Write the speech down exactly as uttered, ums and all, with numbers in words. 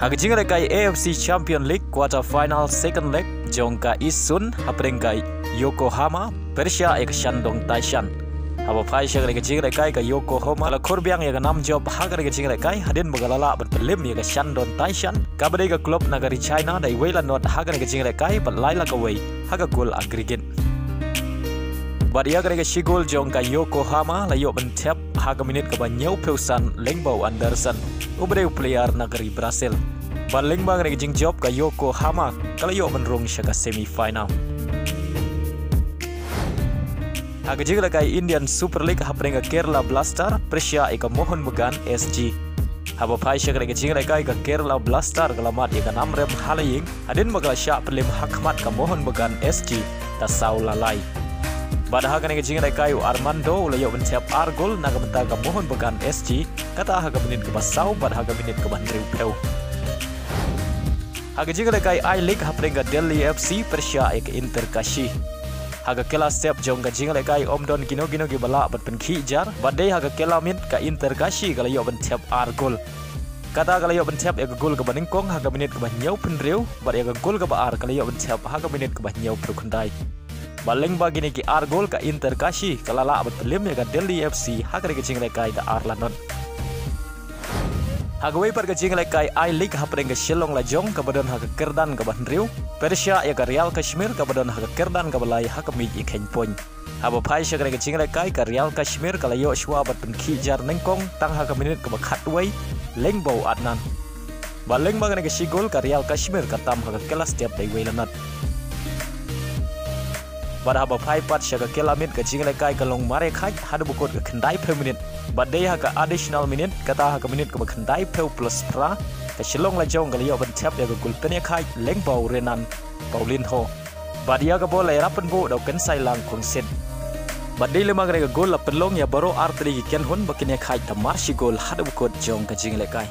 Ha ka jinglehkai A F C Champion League quarter final second leg jong ka Isun hapdeng ka Yokohama, pyrshah ïa ka Shandong Taishan. Haba phai sha kane ka jinglehkai ka Yokohama ka la khur biang ïa ka nam jop ha kane ka jinglehkai hadien ba ka la lah ban pynlip ïa ka Shandong Taishan kaba dei ka club na ka ri China da iwei la not ha kane ka jinglehkai bad lai la kawei ha ka gol aggregate. Bad ïa kane ka shi gol jong ka Yokohama la ïoh ban thep ha ka minit kaba hynñiewphew san lyngba u Anderson, uba dei u player na ka ri Brazil. Bad lyngba kane ka jingjop ka Yokohama ka la ïoh ban rung sha ka semi final. Ha ka jinglehkai Indian Super League hapdeng ka Kerala Blaster pyrshah ïa ka Mohun Bagan S G. Haba phai sha kane ka jinglehkai ka Kerala Blaster ka la mad ïa ka nam rem ha la ïing hadien ba ka la shah pynlip ha khmat ka Mohun Bagan S G da saw la lai. Bad ha kane ka jinglehkai u Armando u la ïoh ban thep ar gol na ka bynta ka Mohun Bagan S G, kata ha ka minit kaba saw bad ha ka minit kaba hynriewphew. Ha ka jinglehkai I-League hapdeng ka Delhi F C pyrshah ïa ka Inter Kashi. Ha ka kylla step jong ka jinglehkai ym don kino kino kiba lah ban pynkhih jar bad dei ha ka kylla miet ka Inter Kashi ka la ïoh ban thep ar gol. Kata ka la ïoh ban thep ïa ka gol kaba nyngkong ha ka minit kaba hynñiewphew hynriew bad ïa ka gol kaba ar ka la ïoh ban thep ha ka minit kaba hynñiewphew khyndai. Bad lyngba kine ki ar gol ka Inter Kashi ka la lah ban pynlip ïa ka Delhi F C ha kane ka jinglehkai da ar la not. Ha kawei pat ka jinglehkai I-League hapdeng ka Shillong Lajong kaba don ha ka kyrdan kaba hynriew pyrshah ïa ka Real Kashmir kaba don ha ka kyrdan kaba lai ha ka miej ïakheiñ point. Haba phai sha kane ka jinglehkai ka Real Kashmir ka la ïoh shuwa ban pynkhih jar nyngkong tang ha ka minit kaba khatwei lyngba u Adnan. Bad lyngba kane ka shi gol ka Real Kashmir ka tam ha ka kylla step da iwei la not. Bad haba phai pat sha ka kylla miet ka jinglehkai ka long markha haduh ba kut ka khyndaiphew minit. Bad dei ha ka additional minute, kata ha ka minit kaba khyndaiphew plus phra, ka Shillong Lajong ka la ïoh ban thep ïa ka gol pynïakhih lyngba u Renan Paulinho. Bad ïa ka bol la ïarap pynbuh da u Kynsailang Khongsit. Bad dei lem kane ka gol la pynlong ïa baroh ar tylli ki kynhun ba kin ïakhih da mar shi gol haduh ba kut jong ka jinglehkai.